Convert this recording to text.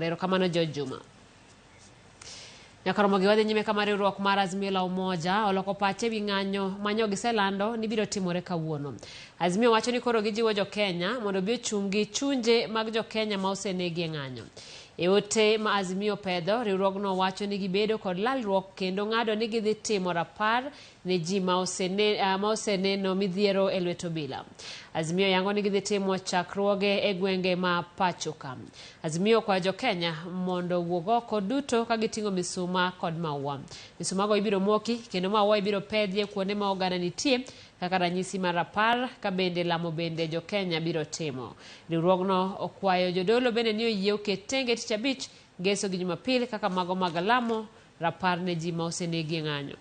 Erokamano George Juma. Nyaka romo gi wadhi nyime kama riwruok mar Azimio la Umoja oloko pache wi ng'anyo manyo giselando ni biro timore kawuono. Azimio wacho ni koro gijiwo jo Kenya mondo obi ochung' gi chunje mag jo Kenya ma osenegi e ng'anyo. E ote ma Azimio pedho, riwruogno wacho ni gibedo kod lalruok kendo ng'ado ni gidhi timo rapar ne ji ma oseneno midhiero e lwet obila. Azimio yango ni gidhi timo chakruoge e gwenge ma pacho ka. Azimio okwayo jo Kenya mondo owuog oko duto ka giting'o misuma kod maua. Misumago ibiro moki kendo maua ibiro pedhi e kuonde ma oganda nitie kaka ranyisi mar rapar ka bende lamo bende jo Kenya biro timo. Riwruogno okwayo jodolo bende ni oyie oket tenge tich abich, ngeso gi jumapil kaka mago mag lamo rapar ne ji ma osenegi e ng'anyo.